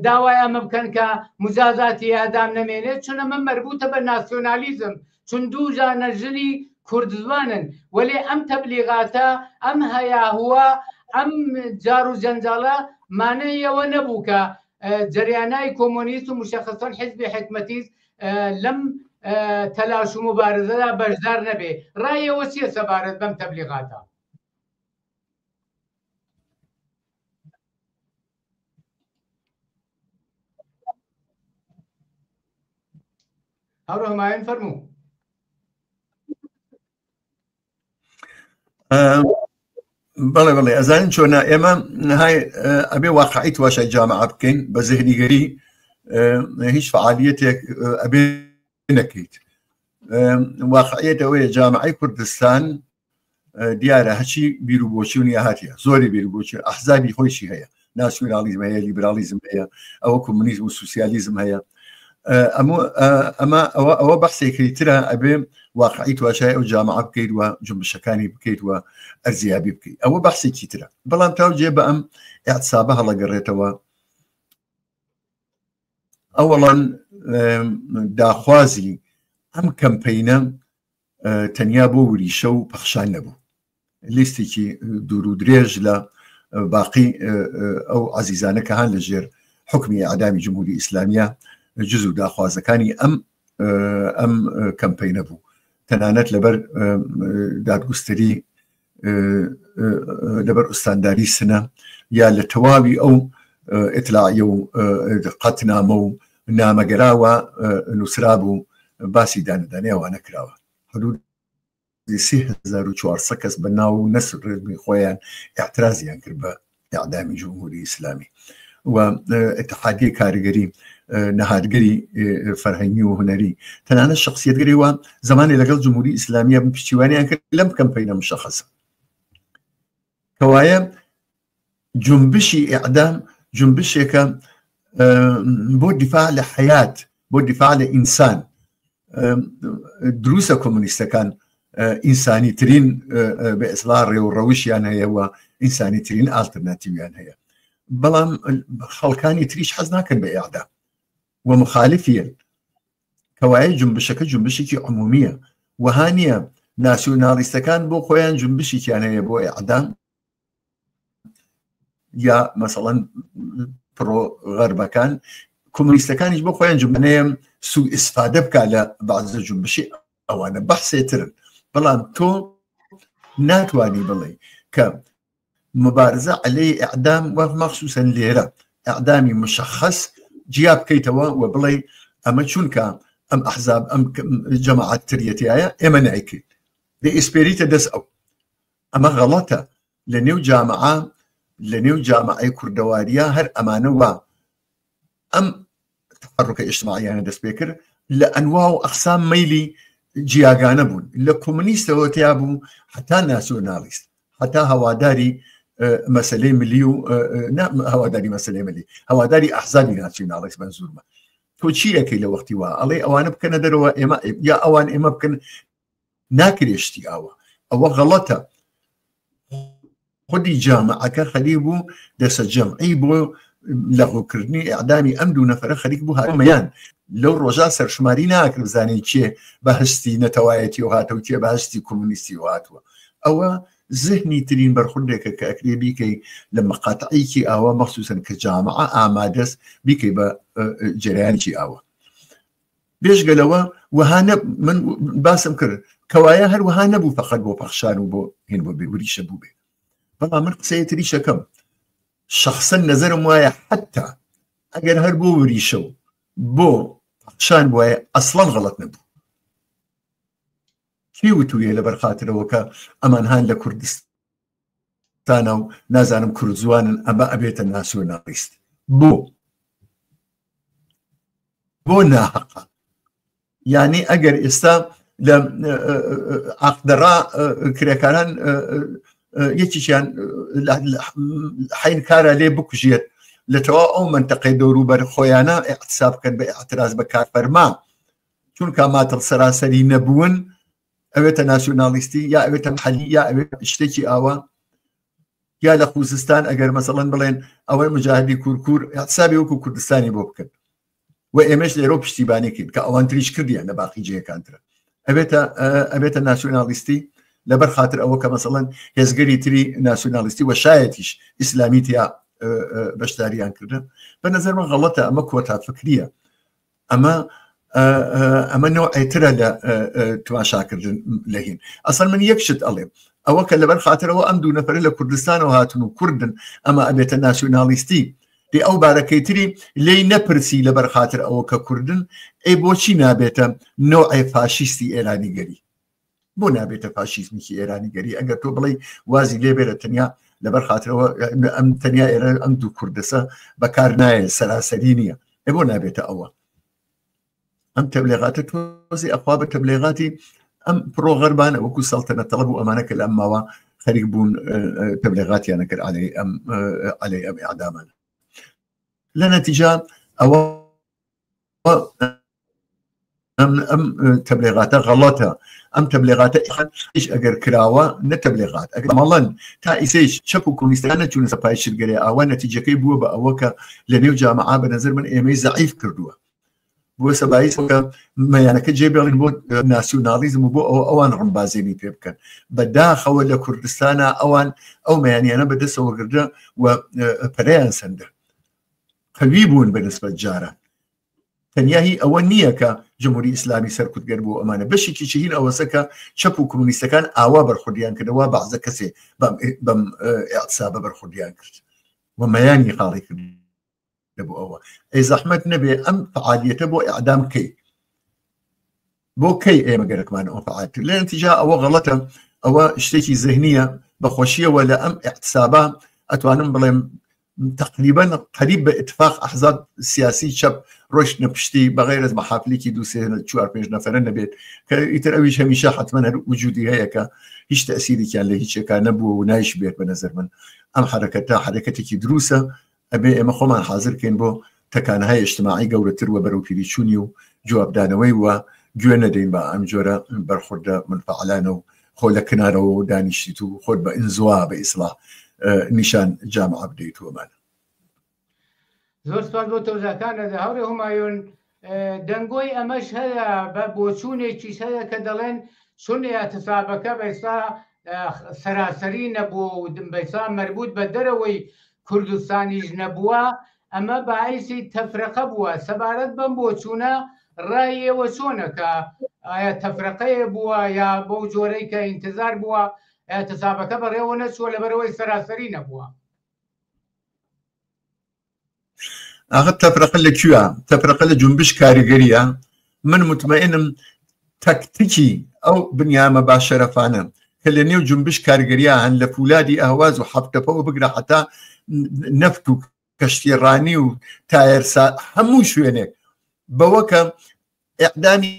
داوای ئەمە بکەن کە مجازاتی ئادام نەمێنێت چون ئەمە مربوطە بە ناسیۆنالیزم چون دوو ژانە ژنی کوردزوانن وەلێ ئەم تەبلیغاتە ئەم هەیاهووە ئەم جار و جەنجاڵە مانای ئەوە نەبوو کە جەریانای کۆمۆنیست و مشەخەسەن حزبی حکمەتیست لەم تەلاش و مبارزەدا بەشدار نەبێ ڕایەوە چییە سەبارەت بەم تەبلیغاتە؟ هاوڕێ همایون فەرموو. بەڵێ بەڵێ ئەزانین چۆنە ئێمە های ئەبێ واقعی تواشای جامعە بکەین بە زهنیگەری هیچ فعالیەتێک ئەبێ نەکەیت واقعیت ئەوەیە جامعەی کوردستان دیارە هەچی بیر و بۆچوونی هاتیە زۆری بیر و بۆچوون ئەحزابی خۆیشی هەیە ناسیۆنالیزم هەیە لیبرالیزم هەیە ئەوە کۆمونیزم و سوسیالیزم هەیە ئەمە ئەوە ئەوە بەحسێکی ترە ئەبێ واقعی تواشای ئەو جامعە بکەیت و جنبشەکانی بکەیت و ئەرزیابی بکەیت ئەوە بەحسێکی ترە بەڵام تاو جێ بە ئەم اعتصابە هەڵەگەڕێتەوە ئەوەڵەن داخوازی ئەم کەمپینە تەنیا بۆ وریشە و پەخشان نەبوو لیستێکی دوور و درێژ لە باقی ئەو عزیزانە کە هەان لە ژێر حکمی ئەدامی جمهوری ئیسلامیە جز و داخوازەکانی ئەم ئەم کەمپینە بوو تەنانەت لەبەر دادگوستری لەبەر ئوستانداری سنە یا لە تەواوی ئەو ئیتلاعیە و قەتنامە و نامەگەراوە نووسرابوو باسی دانەدانی ئەوانە کراوە حدود 3400 کەس بە ناو و نەسل ڕێزمی خۆیان اعترازیان کرد بە ئەعدامی جمهوری ئیسلامی و اتحادیە کارگەری نەهادگەری فەرهەنگی و هونەری تەنانەت شخصیتگەری وا زمانی لەگەڵ جمهوری ئیسلامیە پشتیوانیان کرد لەم کەمپەینە مشخصە کەوایە جنبشی ئیعدام جنبشێکە بۆ دیفاع لە حیات بۆ دیفاع لە ئینسان دروستە کۆمۆنیستەکان ئینسانی ترین بە ئیسلا ڕێ و ڕەوشیان هەیە و ئینسانی ترین ئالتەرناتیویان هەیە بەڵام خەڵکانی تریش حەز ناکەن بە ئیعدام و مخالفیان کەوایە جنبشەکە جنبشێکی عمومیە وەها نییە ناسیۆنالیستەکان بۆ خۆیان جنبشێکیان هەیە بۆ ئیعدام یا مەسەڵەن پرۆ غەربەکان کۆمۆنیستەکانیش بۆ خۆیان جمنەیە سو ئیسفادە بکە لە بەعزە جنبشی ئەوانە بەحسێترن بەڵام تۆ ناتوانی بڵێ کە مبارزە عەلەی ئیعدام و مەخسوسەن لێرە ئیعدامی مشخص جیا بکەیتەوە و بڵێ ئەمە چونکە ئەم ئەحزاب ئەم جەماعەت تریەتیایە ئێمە نایکەین دە ئیسپێریتە دەست ئەو ئەمە غەڵەتە لە نێو جامعە لە نێو جامعەی کوردەواریە هەر ئەمانە وا ئەم تحرکە ئیجتماعیانە دەست پێ کرد لە ئەنوا و ئەقسام مەیلی جیاگانە بوون لە کۆمۆنیستەوە تیا بوو هەتا ناسیۆنالیست هەتا هەواداری مەسلەی ملی و هەواداری مەسلەی ملی هەواداری ئەحزابی ناسیۆنالیست مەنزورمە تۆ چی ئەەکەی لە وەختی وا ئەڵێ ئەوانە بکەنە دەرەوە ئێمە یا ئەوان ئێمە بکەن ناکرێ شتی ئاوە ئەوە غەڵەتە. خودی جامعەکە خەریک بوو دەسە جەمعی بۆ لەغوکردنی ئیعدامی ئەم دوو نەفەرە خەریک بوو هاتمیان لەو ڕۆژا سەرشماری ناکرد بزانین کێ بە هەستی نەتەوایەتی و هاتە و کێ بە هەستی کۆمۆنیستی و هاتووە. ئەوە زهنی ترین بەرخوردێکە کە ئەکرێ بیکەی لە مەقاتعێکی ئاوا، مەخسوسەن کە جامعە ئامادەس بیکەی بە جەرەیانێکی ئاوا. بێژگە لەوە وەها نە من باسم کرد کەوایە هەر وەها نەبوو فقط بۆ پەخشان و بۆ هین بۆ بێوریشە بوو بێ. بەڵام من قسەیە تریشەکەم شخصا نظرم وایە حتا ئەگەر هەر بۆ وریشە و بۆ پەخشان وایە ئەسڵەن غەڵەت نەبوو. کێ وتوویە لەبەر خاترەوە کە ئەمان هان لە کوردستانە و نازانم کوردزوانن ئەمە ئەبێتە ناسیۆنالیست؟ بۆ بۆ ناهەقە؟ یعنی ئەگەر ئێستا لە عقدەڕا کرێکاران یەکیان حین کارە لێ بکوژێت لە تەوا ئەو منتەقەی دەوروبەر خۆیانە اعتصاب بکەن بە اعتراض بە کارفەرما، چونکە ماتڵ سەراسەری نەبوون ئەوێتە ناسیۆنالیستی یا ئەوێتە محەلی یا ئەوێت شتێکی ئاوا. یا لە خوزستان ئەگەر مەسەڵەن بڵێن ئەوەی مجاهدی کورکور حسابی وەکو کوردستانی بۆ بکەن و ئێمەش لێرە پشتیبانی کەین کە ئەوان تریش کردیان لە باقی جێیەکانترە ئەبێتە ئەبێتە ناسیۆنالیستی لەبەر خاطر ئەوە کە مەسەڵەن هێزگەری تری ناسیۆنالیستی و شایەتیش ئیسلامی تیا بەشداریان کردن. بە نظر من غەڵەتە، ئەمە کۆتا فکریە، ئەمە ئەمە نەوعێترە لە تماشاکردن لە هین. ئەسەر من یەک شت ئەڵێم، ئەوە کە لەبەر خاطرەوە ئەم دوو نەفرە لە کوردستانەوە هاتن و کوردن ئەمە ئەبێتە ناسیۆنالیستی، دی ئەو بارەکەی تری لێی نەپرسی لەبەر خاطر ئەوە کە کوردن، ئەی بۆچی نابێتە نەوعێ فاشیستی ئێرانیگەری؟ بۆ نابێتە فاشیزمیکی ئێرانیگەری؟ ئەگەر تۆ بڵێ وازی لێبێرە تەنیا لەبەر خاطرەوە ئەم تەنیا ئێرە ئەم دوو کوردەسە بەکار نایە، سەراسەری نییە، ئێ بۆ نابێتە ئەوە؟ ئەم تەبلیغاتە تۆزی ئەخوا بە تەبلیغاتی ئەم پرۆغەربانە وەکو سەڵتەنە تەڵەب و ئەمانە کە لە ئەم ماوە خەریک بوون تەبلیغاتیانە کرد عەلەی ئەم عەلەی ئەم ئیعدامانە. لە نەتیجە ئەوە ئەم ئەم تەبلیغاتە غەڵەتە. ئەم تەبلیغاتە هیچ ئەگەر کراوە نە تەبلیغات ئەگەر مەڵەن تا ئیسەیش چەپ و کۆمۆنیستەکان نەچوونە پای شتگەرێ، ئاوا نەتیجەکەی بووە بە ئەوە کە لە نێو جامعە بە نظر من ئێمەی زەعیف کردووە، بووە سەبایس کە مەیانەکە جێ بێڵین بۆ ناسیۆنالیزم و بۆ ئەوە ئەوان ڕمبازێنی پێ بکەن. بەداخەوە لە کوردستانە ئەوان ئەو مەیانیانە بەدەستەوە گردە و پەرەیان سەندە، قەوی بوون بە نسبەت جاران. تەنیا هی ئەوە نییە کە جمهوری ئیسلامی سەرکوتگەر بوو، ئەمانە بەشێکی هین ئەوەسە کە چەپ و کۆمۆنیستەکان ئاوا بەرخوردیان کردەوە، بەعزە کەسێ بەم ئیعتسابە بەرخوردیان کرد و مەیانی خاڵی کرد بۆ ئەوە. ئەی زەحمەت نەبێ ئەم فعالیەتە بۆ ئیعدام کەی؟ بۆ کەی ئێمە گەرەکمان ئەو فعالیەت؟ لە نەتیجا ئەوە غەڵەتە، ئەوە شتێکی زهنیە. بەخۆشیەوە لە ئەم ئیعتسابە ئەتوانم بڵێم تقریبا قریب بە اتفاق ئەحزاب سیاسی چەپ ڕۆشتنە پشتی، بەغیر از محافلێکی دوو سێ چوار پێنج نەفەرە نەبێت کە ئیتر ئەویش هەمیشە حتمما هەر وجودی هەیە کە هیچ تەسیرێکیان لە هیچێکا نەبووە و نایش بێت. بە نظر من ئەم حرەکەتە حرەکەتێکی دروسە، ئەبێ ئێمە خۆمان حاضر کەین بۆ تەکانهای اجتماعی گەورەتر و بەرەو پیریچوونی و جوابدانەوەی و گوێ نەدەین بە ئەم جۆرە بەرخوردە منفعلانە و خۆ لە کنارەوە و دانیشتیت و خۆت بە ئینزوا بە ئیسڵاح نیشان جامعە بدەیت وەمانە. زۆر سپاس بۆ تەوزاکانت هاوڕێ هومایون. دەنگۆی ئەمەش هەیە، بە بۆچوونێکیش هەیە کە دەڵێن چون ئیعتسابەکە بەیسا سەراسەری نەبووە و بەیسا مەربوط بە دەرەوەی کوردستانیش نەبووە، ئەمە باعیسی تەفرەقە بووە. سەبارەت بەم بۆچوونە ڕای ئێوە چۆنە کە ئایا تەفرەقەیە بووە یا بەو جۆرەی کە ئینتظار بووە ئیعتسابەکە بەڕێوە نەچووە لەبەرەوەی سەراسەری نەبووە؟ ئاخر تەفرەقە لە کوێ؟ تەفرەقە لە جونبش کاریگەریە. من مطمئنم تەکتیکی ئەو بنیامە باشەرەفانە کە لە نێو جونبش کارگەریە هەن، لە فولادی ئەهواز و حەفتەپەوە بگرە حتا نەفت و کەشتیڕانی و تایەرسا هەموو شوێنێک، بەوە کە ئیعدامی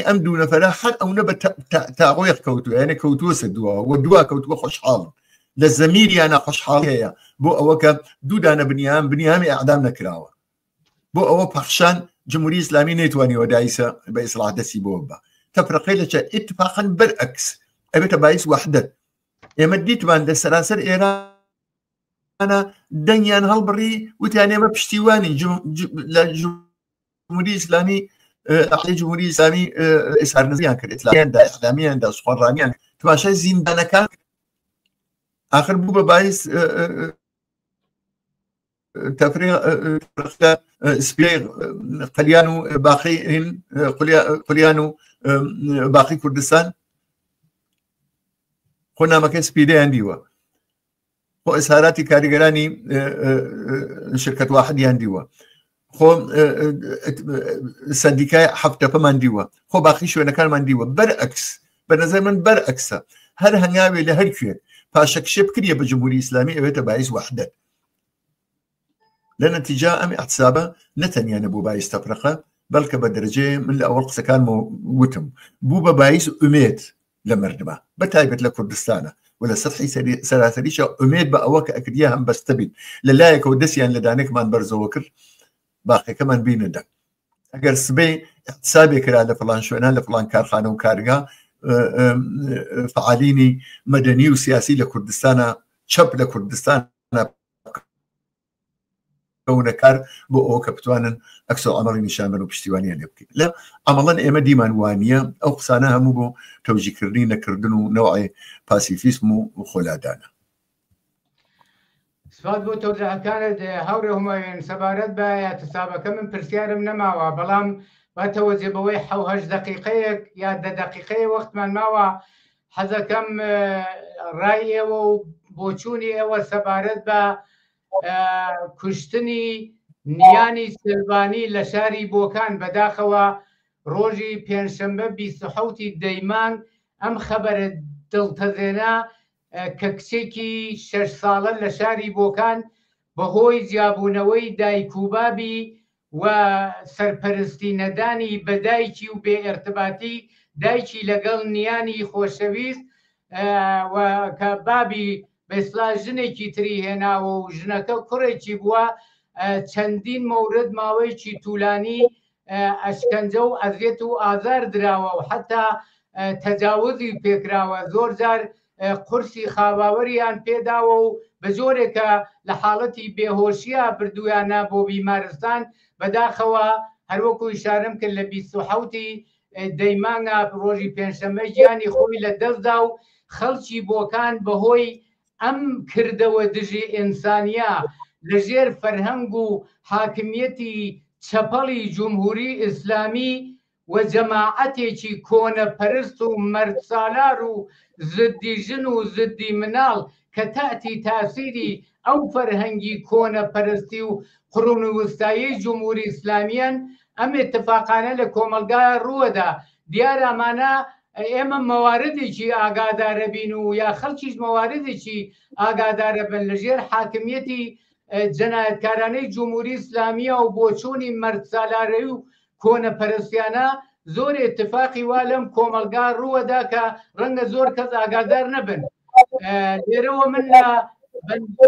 ئەم دوو نەفەرە هەر ئەونە بە تاڕۆیەک کەوتووە، یعنی کەوتووە سەر دواوە و دوا کەوتووە، خۆشحاڵن لە زەمیریانە خۆشحاڵی هەیە بۆ ئەوە کە دوو دانە بنیام بنیامی ئەعدام نەکراوە. بۆ ئەوە پەخشان جمهوری ئیسلامی نەیتوانیوە دایسە بە ئیسلاح دەستی بۆ بە تەفرەقەی لە چە اتفاقا بەرعکس ئەبێتە باعث وحدەت. ئێمە دیتمان لە سەراسەر ئێرانە دەنگیان هەڵبڕی وتیان ئێمە پشتیوانی لە جمهوری ئیسلامی عقلی جمهوری ئیسلامی ئیسهار نزیان کرد ئیسلامیان دا ئیسلامیان دا سوخەڕانیان تماشای زیندانەکان آخر بوو بە باعث تەفریق سپی قلیان و باقی قلیان و باقی کوردستان خۆ نامەکەی سپیدەیان دیوە خۆ ئیسهاراتی کاریگەرانی شرکت واحدیان دیوە خۆ سندیکای هەفتەپەمان دیوە خۆ باقی شوێنەکانمان دیوە بەرئەکس بە نظر من بەرئەکسە هەر هەنگاوێ لە هەر کوێ پاشەکشێ بکریە بە جمهوری ئیسلامی ئەوێتە باعث وحدەت لە نەتیجا ئەم احتسابە نەتەنیا نەبوو باعث تەفرەقە بەڵکە بە دەرەجەیە من لە ئەوەڵ قسەکانمەوە وتم بوو بە باعث ئومێد لە مردمە بە تایبەت لە کوردستانە و لە سەتحی سەراسەریشە ئومێد بە ئەوە کە ئەکردیا هەم بەستە بین لە لایەکەوە دەستیان لە دانێکمان بەرزەوە کرد باقیەکەمان بینە دەنگ ئەگەر سبەی احتسابێ کرا لە فڵان شوێنان لە فڵان کارخانە و کارگا فعالینی مەدەنی و سیاسی لە کوردستانە چەپ لە کوردستانە کەونە کار بۆ ئەوە کە بتوانن ئەکسۆ ئەمەڵی نیشان بن و پشتیوانیان لێ بکەین لە ئەمەڵەن ئێمە دیمان وانە ئەو قسانە هەموو بۆ تەوجیکردنی نەکردن و نەوعێ پاسیفیسم و خۆلادانە. سپاس بۆ تەوزیحەکانت هاوڕێ هومایون سەبارەت بە اعتصابەکە من پرسیارم نەماوە بەڵام با تەوەجێ بەوەی حەو هەشت دەقیقەیەک یا دە دەقیقەیە وەختمان ماوە حەزەکەم ڕای ئێوە و بۆچوونی ئێوە سەبارەت بە کوشتنی نیانی سلڤانی لە شاری بۆکان بەداخەوە ڕۆژی پێنجشەمبە 27 دەیمانگ ئەم خەبەرە دڵتەزێنە کە کچێکی شەش ساڵە لە شاری بۆکان بەهۆی جیابوونەوەی دایک و بابی و سەرپەرستی نەدانی بە دایکی و بێ ئێرتباتی دایکی لەگەڵ نیانی خۆشەویست و کە بابی بە ئیسلا ژنێکی تری هێناوە و ژنەکە کوڕێکی بووە چەندین مەورد ماوەیەکی تولانی ئەشکەنجە و ئەزیەت و ئازار دراوە و حتا تەجاوزی پێکراوە زۆر جار قورسی خاواوەریان پێداوە و بە جۆرێکە لە حاڵەتی بێهۆشیە بردویانە بۆ بیمارستان بەداخەوە هەروەکو ئیشارەم کرد لە 27 دەی مانگا ڕۆژی پێنجشەممە گیانی خۆی لە دەستدا و خەڵکی بۆکان بەهۆی ئەم کردەوە دژی ئینسانیە لە ژێر فەرهەنگ و حاکمیەتی چەپەڵی جمهوری ئیسلامی و جەماعەتێکی کۆنەپەرست و مەردسالار و زدی ژن و زدی مناڵ کە تەعتی تاسیری ئەو فەرهەنگی کۆنەپەرستی و قرون وستایەی جمهوری ئیسلامیەن ئەم ئیتفاقانە لە کۆمەڵگا ڕووەدا دیارە ئەمانە ئێمە مەواردێکی ئاگادارە بین و یا خەڵکیش مەواردێکی ئاگادارە بن لە ژێر حاکمیەتی جەنایەتکارانەی جمهوری ئیسلامیە و بۆچوونی مەردسالارەی و کۆنەپەرستیانە زۆر ئیتفاقی وا لەم کۆمەڵگا ڕووەدا کە ڕەنگە زۆر کەس ئاگادار نەبن لێرەوە من لە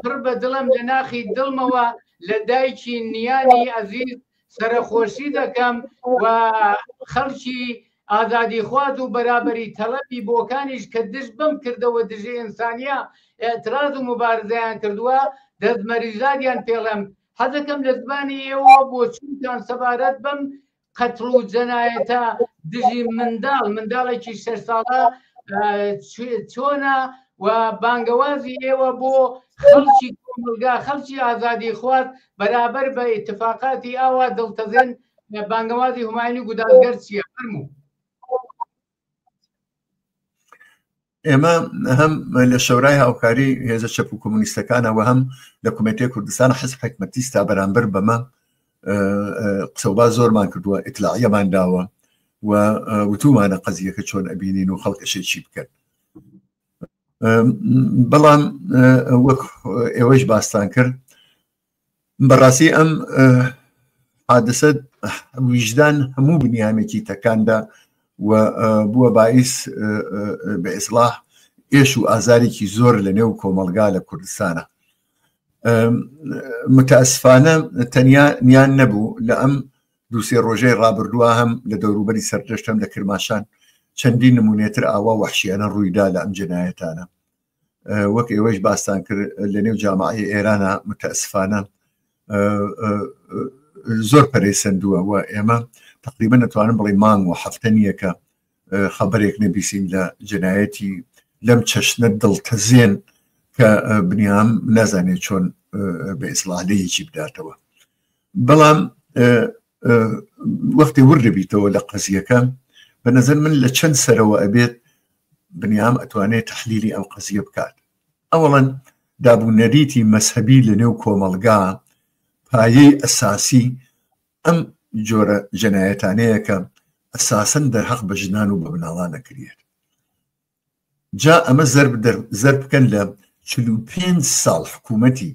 پڕ بە دڵم لە ناخی دڵمەوە لە دایکی نیانی ئەزیز سەرەخۆشی دەکەم و خەڵکی ئازادیخواز و بەرابەری تەڵەبی بۆکانیش کە دژ بەم کردەوە دژی ئینسانیە ئیعتراز و موبارزەیان کردووە دەست مەریزادیان پێڵێم حەزەکەم لە زمانی ئێوە بۆچوونتان سەبارەت بەم قەتڵ و جەنایەتە دژی منداڵ منداڵێکی شەش ساڵە چۆنە و بانگەوازی ئێوە بۆ خەڵکی کۆمەڵگا خەڵکی ئازادی خواست بەرابەر بە ئیتفاقاتی ئاوا دڵتەزێن بانگەوازی هومایونی گودازگەر چییە فەرموو. ئێمە هەم لە شەورای هاوکاری هێزە چەپ و کۆمونیستەکانەوە هەم لە کۆمێتەی کوردستان حزب حکمەتیستا بەرامبەر بەمە قسەوبا زۆرمان کردووە ئیتلاعیەمان داوە و وتومانە قەزیەکە چۆن ئەبینین و خەڵک ئەشێ چی بکەن بەڵام وەک ئێوەش باستان کرد بەڕاستی ئەم حادسە ویژدان هەموو بنیامێکی تەکاندا و بووە باعیس بە ئیسلاح ئێش و ئازارێکی زۆر لە نێو کۆمەڵگا لە کوردستانە متاسفانە تەنیا نیان نەبوو لە ئەم دووسێ ڕۆژەی ڕابردووە هەم لە دەوروبەری سەردەشتەم لە کرماشان چەندین نمونێتر ئاوا وەحشیانە ڕوویدا لە ئەم جنایەتانە. وەک ئێوەش باستان کرد لە نێو جامعی ئێرانە متەسفانە زۆر پەرەی سندووە و ئێمە تقریبا نەتوانم بڵێ مانگ و هەفتە نییە کە خەبەرێک نەبیسین لە جنایەتی لەم چەشنە دڵتەزێن کە بنیام نازانێت چۆن بە ئیسلاحلەیەکی بداتەوە بەڵام وەختی ورد دەبیتەوە لە قەزیەکە بە نظر من لە چەند سەرەوە ئەبێت بنیام ئەتوانێت تحلیلی ئەم قەزیە بکات ئەوەڵەن دابوو نەریتی مەزهەبی لە نێو کۆمەڵگا پایەی ئەساسی ئەم جۆرە جەنایەتانەیە کە ئەساسەن دەرهەق بە ژنان و بە مناڵان ئەکریێت. جا ئەمە زەرب بکەن لە 45 ساڵ حکوومەتی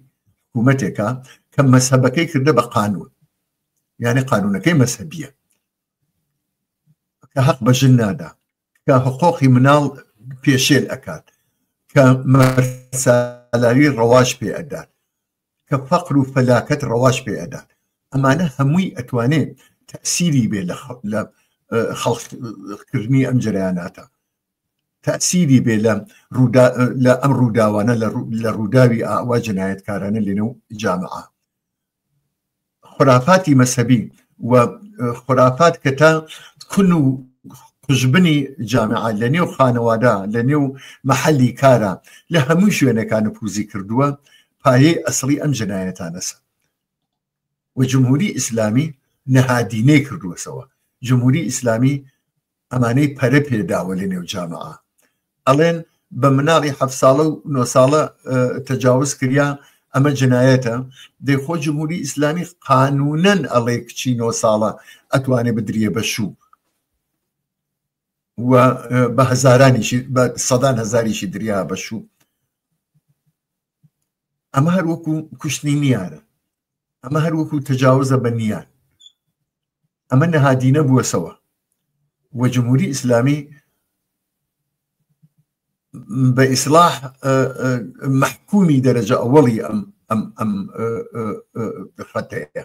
حکوومەتێکە کە مەزهەبەکەی کردە بە قانون یعنی قانونەکەی مەزهەبیە کە هەق بە ژن نادا کە حقۆقی مناڵ پێشێل ئەکات کە مەرسالاری ڕەواج پێ ئەدات کە فەقر و فەلاکەت ڕەواج پێ ئەدات ئەمانە هەمووی ئەتوانێ تەسیری بێ لە خەڵکردنی ئەم جەرەیاناتە تەسیری بێ لە لە ئەم ڕووداوانە لە ڕووداوی ئاوا جنایەتکارانە لەنێو جامعە خورافاتی مەسەبی و خورافات کە تا کون و قوژبنی جامعە لە نێو خانەوادە لە نێو مەحەلی کارە لە هەموو شوێنەکان نفوزی کردووە پایەی ئەسڵی ئەم جنایەتانەسە و جمهوری ئیسلامی نەهادینەی کردووەسەوە جمهوری ئیسلامی ئەمانەی پەرە پێداوە لە نێو جامعە ئەڵێن بە مناڵی حەف ساڵە و نۆ ساڵە تەجاوز کریا ئەمە جنایەتە دەی خۆ جمهوری ئیسلامی قانونەن ئەڵێ کچی نۆ ساڵە ئەتوانێ بدرێ بە شوو و بە هەزارانیشی بە سەدان هەزاریشی دریا بە شوو ئەمە هەر وەکو کوشتنی نیارە ئەمە هەر وەکو تەجاوزە بە نیان ئەمە نەهادینە بووەسەوە و جمهوری ئیسلامی بە ئیسلاح مەحکومی دەرەجە ئەوەڵی ئەم ئەم ئەم خەتەیە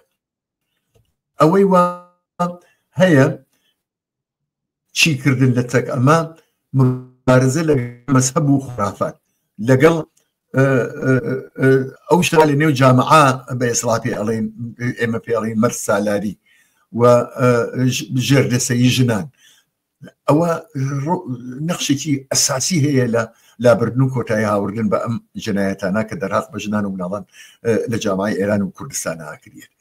ئەوەی وا هەیە چی کردن لە تەک ئەمە مبارزە لە مەزهەب و خرافات لەگەڵ ئەو شتە لە نێو جامعە بە ئێسڵا پێ ئەڵێن ئێمە پێ ئەڵێن مەرد سالاری و ژێردەسەیی ژنان ئەوە نەخشێکی ئەساسی هەیە لە لابردن و کۆتایی هاوردن بە ئەم جنایەتانە کە دەرهەق بە ژنان و مناڵان لە جامعی ئێران و کوردستان ئاکرێت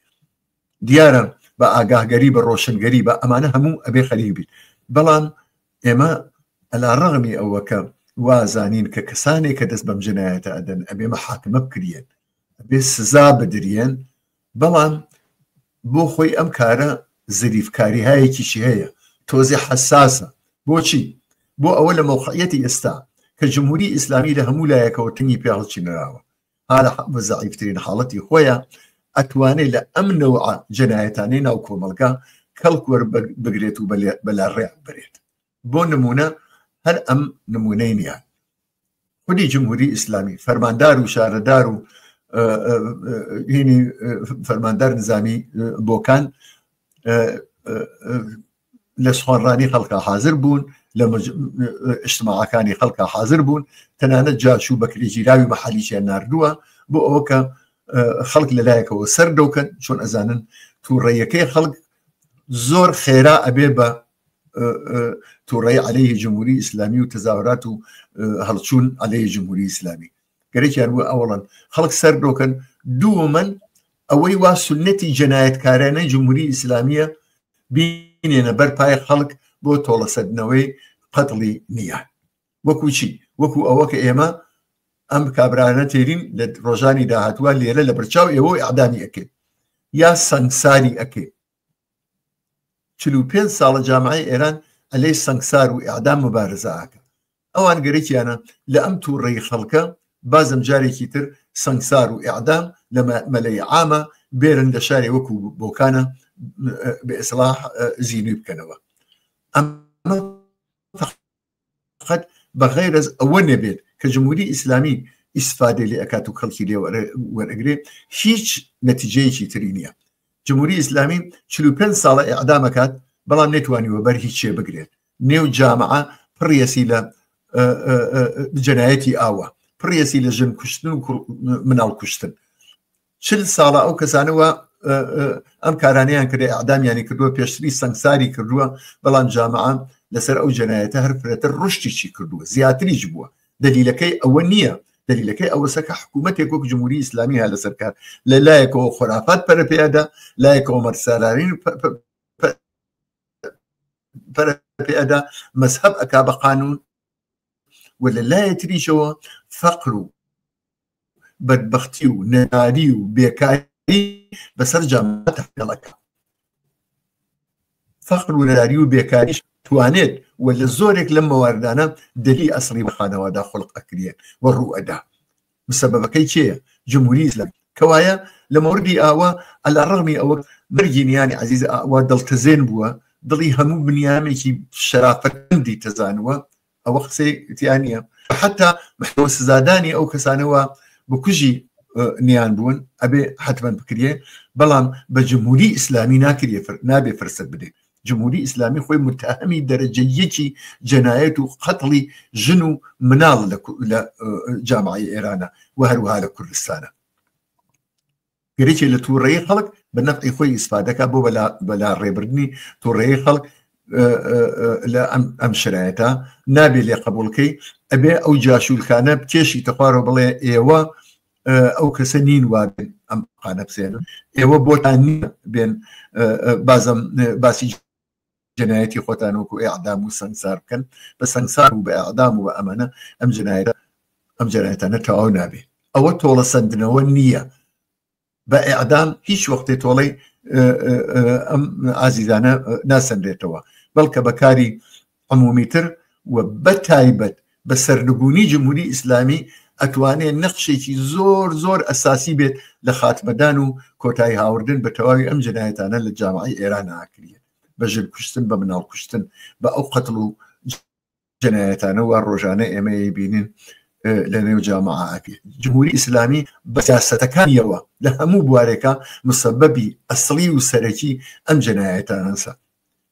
دیارە بە ئاگاهگەری بە ڕۆشنگەری بە ئەمانە هەموو ئەبێ خەریک بیت بەڵام ئێمە ئەلا ڕەغمی ئەوە کە وازانین کە کەسانێک کە دەست بەم جنایەتە ئەدەن ئەبێ مەحاکمە بکریێن ئەبێ سزا بدریێن بەڵام بۆ خۆی ئەم کارە زریفکاریهایەکیشی هەیە تۆزێ حەساسە بۆچی بۆ ئەوە لە مەوقعیەتی ئێستا کە جمهوری ئیسلامی لە هەموو لایەکەوە تنگی پێ هەڵچینراوە ها لە زەعیفترین حاڵەتی خۆیە ئەتوانێ لە ئەم نەوعە جەنایەتانەی ناو کۆمەڵگا کەڵک وەربگرێت و بەلاڕێیان بەرێت بۆ نمونە هەر ئەم نمونەی نییە خودی جمهوری ئیسلامی فەرماندار و شارەدار و هینی فەرماندار نظامی بۆکان لە سخوانڕانی خەڵکا حازر بوون لە اجتماعەکانی خەڵکا حازر بوون تەنانەت جاش و بەکرێگیراوی مەحەلیشیان ناردووە بۆ ئەوە کە خەڵک لەلایەکەوە سەر دەوکەن چۆن ئەزانن تووڕەیەکەی خەڵک زۆر خێرا ئەبێ بە تووڕەی عەلەیهی جمهوری ئیسلامی و تەزاهرات و هەڵچوون عەلەیهی جمهوری ئیسلامی گەرەکیان بوو ئەوەڵەن خەڵک سەر دۆکەن دووەمەن ئەوەی وا سوننەتی جەنایەتکارانەی جمهوری ئیسلامیە بینێنە بەر پای خەڵک بۆ تۆڵەسەندنەوەی قەتڵی نیان وەکو چی وەکو ئەوە کە ئێمە ئەم کابرانە تێرین لە ڕۆژانی داهاتووە لێرە لە بەرچاو ئێوە ئەعدامی ئەکەین یا سەنگساری ئەکەین 45 ساڵە جامعەی ئێران ئەلەی سەنگسار و ئیعدام مبارزە ئەکا ئەوان گەرەکیانە لە ئەم توڕەی خەڵکە بازم جارێکی تر سەنگسار و ئیعدام لە مەلەی عامە بێرن لە شارێ وەکو بۆکانە بە ئیسڵاح زینوی بکەنەوە ئەمە فقط بە غەیرەز ئەوە نەبێت کە جمهوری ئیسلامی ئیسفادەی لێ ئەکات و کەڵکی لێ وەرئەگرێ هیچ نەتیجەیەکی تری نییە جمهوری ئیسلامی 45 ساڵە ئیعدام ئەکات بەڵام نەیتوانیوە بەر هیچ شێ بگرێت نێو جامعە پڕیەسی لە جەنایەتی ئاوە. پڕیەسی لە ژن کوشتن و مناڵ کوشتن. 40 ساڵە ئەو کەسانە وا ئەم کارانەیان کرد، ئەعدامیانی کردووە، پێشتری سەنگساری کردووە، بەڵام جامعە لەسەر ئەو جەنایەتە هەر فرەتر ڕشتیشی کردووە، زیاتریش بووە. دەلیلەکەی ئەوە نییە، دەلیلەکەی ئەوەسە کە حکوومەتێک وەک جمهوری ئیسلامی ها لەسەر کار لە لایەکەوە خۆرافات پەرە پێدا، لایەکەوە مەرسالارین پەرە پێدا، مەزهەب ئەکا بە قانون و لە لایە تریشەوە فەقر و بەدبەختی و نەداری و بێکاری بەسەر جامعە تەحمیڵەکە. فەقر و نەداری و بێکاریش توانێت و لە زۆرێک لەم مەواردانە دەلی ئەسڵی بە خانەوادا خولق ئەکریێ و ڕوو ئەدا. مسەبەبەکەی کێیە؟ جمهوری ئیسلامی. کەوایە لە مەوردی ئاوا عەلا ڕەغمی ئەوە مەرگی نیانی عەزیز ئاوا دڵتەزێن بووە، دڵی هەموو بنیامێکی شەرافەتمەندی تەزانووە، ئەوە قسەی تیا نییە. حەتا محکەمە سزادانی ئەو کەسانەوە بکوژی نیان بوون ئەبێ حتمما بکرێ، بەڵام بە جمهوری ئیسلامی ناکرێ، نابێ فرسەت بدێ. جمهوری ئیسلامی خۆی متهمی دەرەجە یەکی جەنایەت و قەتڵی ژن و مناڵ لە جامعی ئێرانە و هەروەها لە کوردستانە. گەرەکێ لە تووڕەیی خەڵک بە نەفعی خۆی ئیسفادەکە بۆ بەلا ڕێبردنی تووڕەیی خەڵک لە ئەم شرایەتە نابێ لێ قبولکەی. ئەبێ ئەو جاشولکانە بکێشی تەخوارەوە بڵێ ئێوە ئەو کەسە نین وا بێن ئەم قانە بسێنن، ئێوە بۆتان نییە بێن بازم باسی جەنایەتی خۆتان وەکو ئیعدام و سەنگسار بکەن. بە سەنگسار و بە ئیعدام و بە ئەمانە ئەم جەنایەتە ئەم جەنایەتانە تەواو نابێ. ئەوە تۆڵە سەندنەوە نییە. بە ئیعدام هیچ وەختێ تۆڵەی ئەم ئازیزانە ناسەنرێتەوە، بەڵکە بە کاری عمومیتر و بە تایبەت بە سەرنگونی جمهوری ئیسلامی ئەتوانێ نەقشێکی زۆر زۆر ئەساسی بێت لە خاتمەدان و کۆتایی هاوردن بە تەواوی ئەم جەنایەتانە لە جامعەی ئێران ئاکریەت، بە ژن کوشتن، بە مناڵ کوشتن، بە ئەو قەتڵ و جەنایەتانە وا ڕۆژانە ئێمە ئەیبینین لە نێو جامعە ئەکرێت. جمهوری ئیسلامی بە سیاسەتەکانیەوە لە هەموو بوارێکا مسەبەبی ئەسڵی و سەرەکی ئەم جەنایەتانەسە.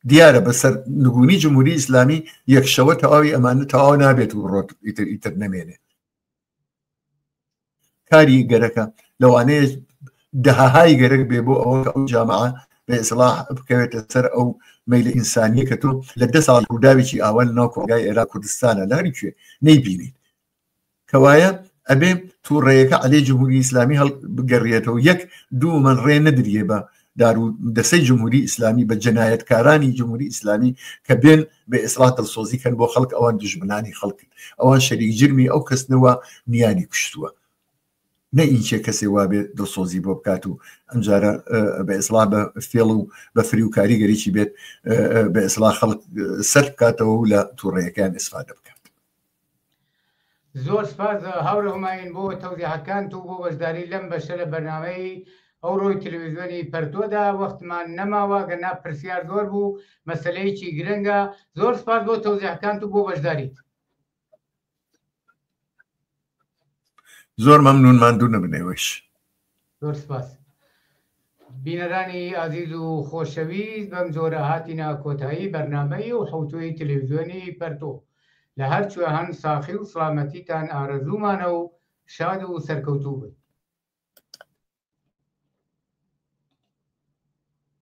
دیارە بە سەر نگونی جمهوری ئیسلامی یەک شەوە تەواوی ئەمانە تەواو نابێت و بڕۆت ئیتر ئیتر نەمێنێ. کاری گەرەکە لەوانەیە دەههای گەرەک بێ بۆ ئەوە کە ئەو جامعە بە ئیسڵاح بکەوێتە سەر ئەو مەیلە ئینسانیە کە تۆ لە دە ساڵ ڕووداوێکی ئاوا لە ناو کۆمەڵگای ئێراق کوردستانە لە هەر کوێ نەیبینیت. کەوایە ئەبێ تووڕەیەکە عەلەی جمهوری ئیسلامی هەڵبگەڕێتەوە، یەک دوو من ڕێ نەدریێ بە دار و دەسەی جمهوری ئیسلامی بە جەنایەتکارانی جمهوری ئیسلامی کە بێن بە ئیسڵاح دڵسۆزی کەن بۆ خەڵک. ئەوان دوژمنانی خەڵکن، ئەوان شەریک جرمی ئەو کەسنەوە نیانی کوشتووە، نە ئینچێ کەسێ وابێ دڵسۆزی بۆ بکات و ئەمجارە بە ئیسڵاح بە فێڵ و بە فریوکاری گەرێکی بێت بە ئیسڵاح خەڵک سەر بکاتەوە و لە تووڕەیەکەیان ئیسفادە بکات. زۆر سپاس هاوڕێ هومایون بۆ تەوزیحەکانت و بۆ بەشداری لەم بەشە لە بەرنامەی ئەوڕۆی تەلەڤیزیۆنی پەرتۆدا. وەختمان نەماوە گەرنا پرسیار زۆر بوو، مەسەلەیەکی گرنگە. زۆر سپاس بۆ تەوزیحەکانت و بۆ بەشداریت. زۆر مەمنون، ماندوو نەبن ئێوەیش. زۆر سپاس. بینەرانی ئازیز و خۆشەویست بەم جۆرە هاتینە کۆتایی بەرنامەی و حەوتووی تەلەڤیزیۆنی پەرتۆ. لە هەر کوێ هەن ساخی و سڵامەتیتان ئارەزوومانە و شاد و سەرکەوتوو بن.